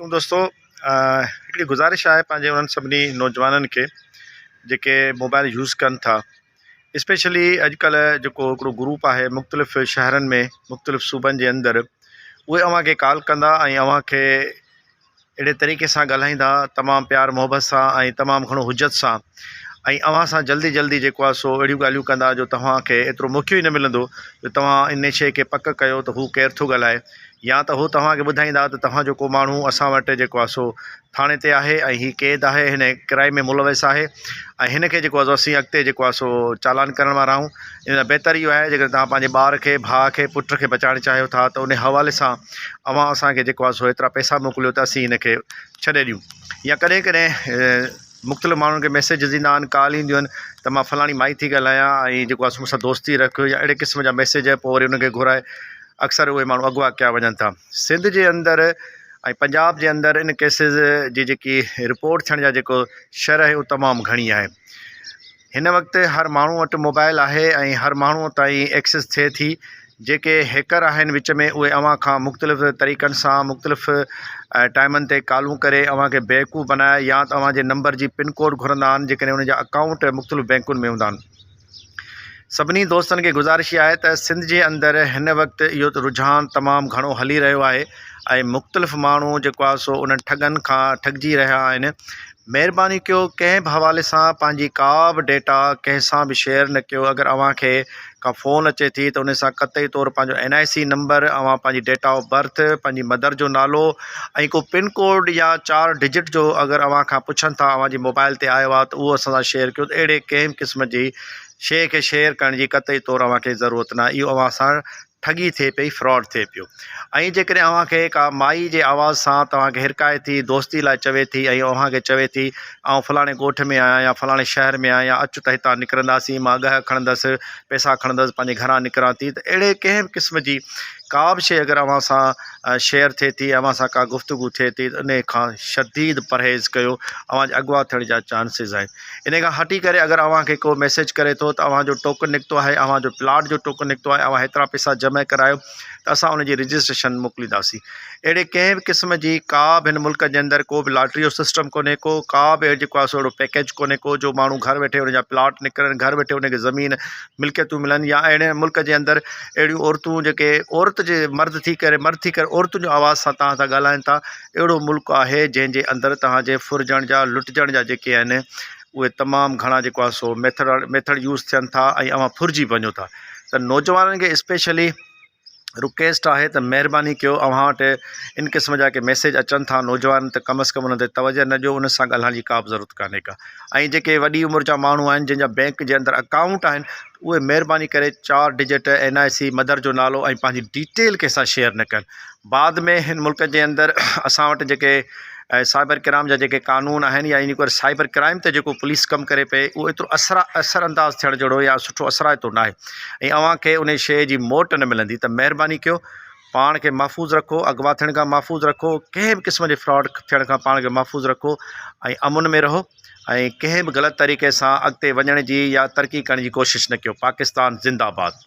دوستو هڪڙي گذارش آهي پنهنجي انهن سڀني نوجوانن کي جيڪي موبائل يوز ڪن ٿا اسپيشلي اڄڪلهه جيڪو هڪڙو گروپ آهي مختلف شهرن ۾ مختلف صوبن جي اندر اهي اوهان کي ڪال ڪندا ۽ اوهان کي اهڙي طريقي سان ڳالهائيندا تمام پيار محبت سان ۽ تمام گهڻو حجت سان ۽ اوهان سان جلدي جلدي جيڪو آهي سو اهڙيون ڳالهيون ڪندا جو توهان کي ايترو موقعو ئي نه ملندو جو توهان ان شيء کي پڪ ڪيو ته هو ڪير ٿو ڳالهائي يا ته هو توهان کي ٻڌائيندا ته توهان جو ڪو ماڻهو اسان وٽ جيڪو آهي سو ٿاڻي تي آهي ۽ هي قيد آهي هن ڪرائم ۾ ملوث آهي ۽ هن کي جيڪو آهي سو اسين اڳتي جيڪو آهي سو چالان ڪرڻ وارا آهيون ان لاء بهتر اهو آهي جيڪڏهن توهان پنهنجي ٻار کي ڀاء کي پٽ کي بچائڻ چاهيو ٿا ته ان حوالي سان اوهان اسان کي جيڪو آهي سو ايترا پئسا موڪليو ته اسين هن کي ڇڏي ڏيون يا ڪڏهن ڪڏهن مختلف ماڻهن کي ميسيجز ايندا آهن ڪال اينديون آهن ته مان فلاڻي مائي ٿي ڳالهايان ۽ جيڪو آهي سو مون سان دوستي رک يا اهڙي قسم جا ميسيج پوء وري انهن کي گهرائي اڪثر اهي ماڻهو اغوا ڪيا وڃن ٿا سنڌ جي اندر ۽ پنجاب جي اندر ان ڪيسز جي جيڪي رپورٽ ٿيڻ جا جيڪو شرح آهي اهو تمام گهڻي آهي هن وقت هر ماڻهو وٽ موبائل آهي ۽ هر ماڻهو تائين ايڪسس ٿئي ٿي جيڪي هيڪر آهن وچ ۾ اهي اوهان کان مختلف طريقن سان مختلف ٽائمن تي ڪالون ڪري اوهان کي بيوقوف بنائي يا ته اوهان جي نمبر جي پن ڪوڊ گهرندا آهن جيڪڏهن ان جا اڪائونٽ مختلف بينڪن ۾ هوندا آهن سڀني دوستن کي گذارش اها آهي ته سنڌ جي اندر هن وقت اهو رجحان تمام گهڻو هلي رهيو آهي ۽ مختلف ماڻهو جيڪو آهي سو انهن ٺڳن کان ٺڳجي رهيا آهن مهرباني ڪيو ڪنهن به حوالي سان پنهنجي ڪا به ڊيٽا ڪنهن سان به شيئر نه ڪيو اگر اوهان کي ڪا فون اچي ٿي ته ان سان قطعي طور پنهنجو اين آء سي نمبر اوهان پنهنجي ڊيٽ آف برٿ پنهنجي مدر جو نالو ۽ ڪو پن ڪوڊ يا چار ڊجٽ جو اگر اوهان کان پڇن ٿا اوهان جي موبائل تي آيو آهي ته اهو اسان سان شيئر ڪيو ته اهڙي ڪنهن به قسم جي شيء کي شيئر ڪرڻ جي قطعي طور اوهان کي ضرورت ناهي اهو اوهان سان ٺڳي ٿئي پئي فراڊ ٿئي پيو ۽ جيڪڏهن اوهان کي ڪا مائي جي آواز سان توهان کي هرکائي ٿي دوستي لاء چوي ٿي ۽ اوهان کي چوي ٿي آئون فلاڻي ڳوٺ ۾ آهيان يا فلاڻي شهر ۾ آهيان اچ ته هتان نڪرنداسين مان ڳهه کڻندس پئسا کڻندس پنهنجي گهران نڪران ٿي ته اهڙي ڪنهن به قسم جي ڪا به شيء اگر اوهان سان شيئر ٿئي ٿي اوهان سان ڪا گفتگو ٿئي ٿي ته انهي کان شديد پرهيز ڪيو اوهان جي اغوا ٿيڻ جا چانسز آهن انهي کان هٽي ڪري اگر اوهان کي ڪو ميسيج ڪري ٿو ته اوهان جو ٽوڪن نڪتو آهي اوهان جو پلاٽ جو ٽوڪن نڪتو آهي اوهان هيترا پئسا جمع ڪرايو ته اسان ان جي رجسٽريشن موڪلينداسين اهڙي ڪنهن به قسم جي ڪا به هن ملڪ جي اندر ڪو به لاٽري جو سسٽم ڪونهي ڪو ڪا به جيڪو آهي سو اهڙو پيڪيج ڪونهي ڪو جو ماڻهو گهر ويٺي ان جا پلاٽ نڪرن گهر ويٺي ان کي زمين ملڪيتون ملن يا اهڙي ملڪ جي اندر اهڙيون عورتون جيڪي عورت جي مرد ٿي ڪري مرد ٿي ڪري عورتن جو آواز سان توهان سان ڳالهائن ٿا اهڙو ملڪ آهي جنهن جي اندر توهان جي ڦرجڻ جا لٽجڻ جا جيڪي آهن اهي تمام گهڻا جيڪو آهي سو ميٿڊ ميٿڊ يوز ٿين ٿا ۽ اوهان ڦرجي وڃو ٿا ته نوجوانن کي اسپيشلي رڪويسٽ آهي ته مهرباني ڪيو اوهان وٽ ان قسم جا ڪي ميسيج اچن ٿا نوجوان ته ڪم از ڪم انهن تي توجه نه ڏيو انهن سان ڳالهائڻ جي ڪا به ضرورت ڪانهي ڪا ۽ جيڪي وڏي عمر جا ماڻهو آهن جن جا بينڪ جي اندر اڪائونٽ آهن اهي مهرباني ڪري چار ڊجٽ اين آء سي مدر جو نالو ۽ پنهنجي ڊيٽيل ڪنهن سان شيئر نه ڪن بعد ۾ هن ملڪ جي اندر اسان وٽ جيڪي سائبر ڪرائم جا جيڪي قانون آهن يا ان ڪري سائبر ڪرائم تي جيڪو پوليس ڪم ڪري پئي اهو ايترو اثر اثر انداز ٿيڻ جهڙو يا سٺو اثرائتو ناهي ۽ اوهان کي ان شيء جي موٽ نه ملندي ته مهرباني ڪيو پاڻ کي محفوظ رکو اغوا ٿيڻ کان محفوظ رکو ڪنهن به قسم جي فراڊ ٿيڻ کان پاڻ کي محفوظ رکو ۽ امن ۾ رهو ۽ ڪنهن به غلط طريقي سان اڳتي وڃڻ جي يا ترقي ڪرڻ جي ڪوشش نه ڪيو پاڪستان زنده آباد.